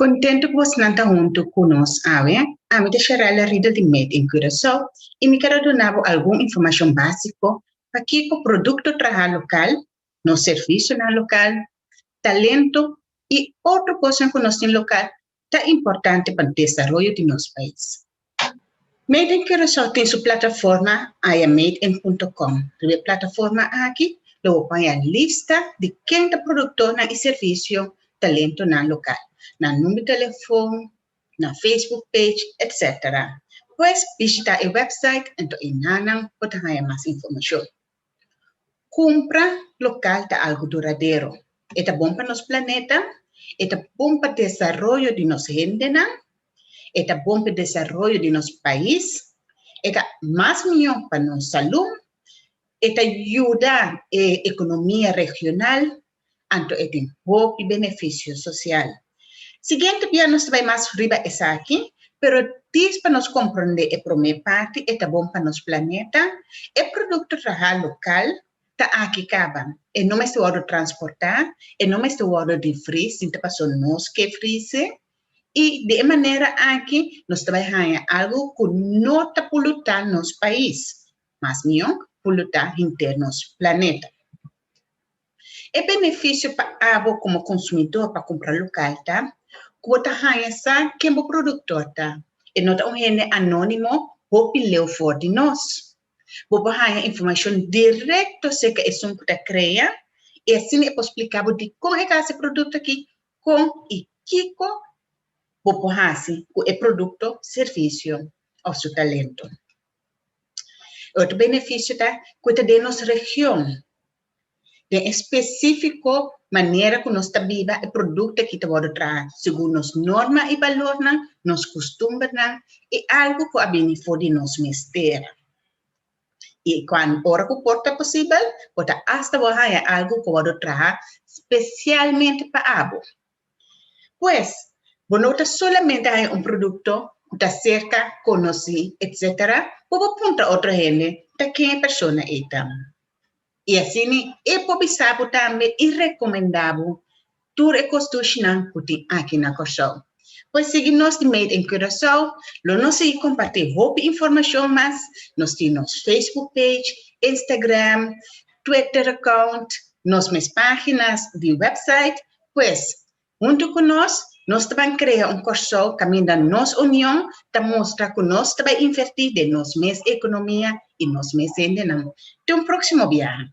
Kontentu ku bosnan ta huntu ku nos awe. Ami ta Sharella Riedel di Made in Curaçao i mi ker a duna bo algun informashon básiko pakiko produkto trahá lokal, nos servisionan lokal, talento i otro kosnan ku nos tin lokal ta importante pa desaroyo di nos pais. Made in Curaçao tin su plataforma iammadein.com. Riba e plataforma aki lo bo por haña lista di ken ta produktornan i servisio talentonan lokal, nan number di telefon, nan Facebook page, etc. Pues bishita e website anto enanan bo ta haña mas informashon. Kumpra lokal ta algu duradero. E ta bon pa nos planeta, e ta bon pa desaroyo di nos hendenan, e ta bon pa desaroyo di nos pais, e ta mas mihó pa nos salú, e ta yuda e ekonomia regional, anto e tin hopi benefisio sosial. Siguiente bia nos ta bai mas riba esaki, pero dis pa nos komprondé e promé parti e ta bon pa nos planeta, e produkto trahá lokal ta aki kaba, e no mester wòrdu transportá, e no mester wòrdu di vris, sin ta paso nos ke vrise, i di e manera aki nos ta bai haña algu ku no ta polutá nos pais, mas mihó polutá henter nos planeta. E benefisio pa abo komo konsumidó pa kumpra lokal ta ku bo ta haña sa ken bo produktor ta. E no ta un hende anónimo hopi leu for di nos. Bo por haña informashon direkto serka esun ku ta krea i asina e por splika bo dikon e ta hasi e produkto aki, kon i kiko bo por hasi ku e produkto, servisio òf su talento. E otro benefisio ta ku e ta den nos region. Den e spesífiko manera ku nos ta biba e produkto aki ta wòrdu traha segun nos norma i balornan, nos kustumbernan i algu ku a bini for di nos mes tera. I ora ku por ta posibel, bo ta asta bo haña algu ku wòrdu traha spesialmente pa abo. Pues, bo no ta solamente haña un produkto ku ta serka, konosí, etc. Bo por puntra otro hende ta ken e persona ei ta. I asina e por bisa bo tambe i rekomendá bo tur e kostushinan ku tin aki na Kòrsou. Pues sigui nos di Made in Curaçao, lo nos sigui kompartí hopi informashon mas. Nos tin nos Facebook page, Instagram, Twitter account, nos mes páginas di website. Pues, huntu ku nos, nos ta ban krea un Kòrsou kaminda nos union ta mustra ku nos ta bai invertí den nos mes ekonomia i nos mes hendenan. Te un próksimo biaha!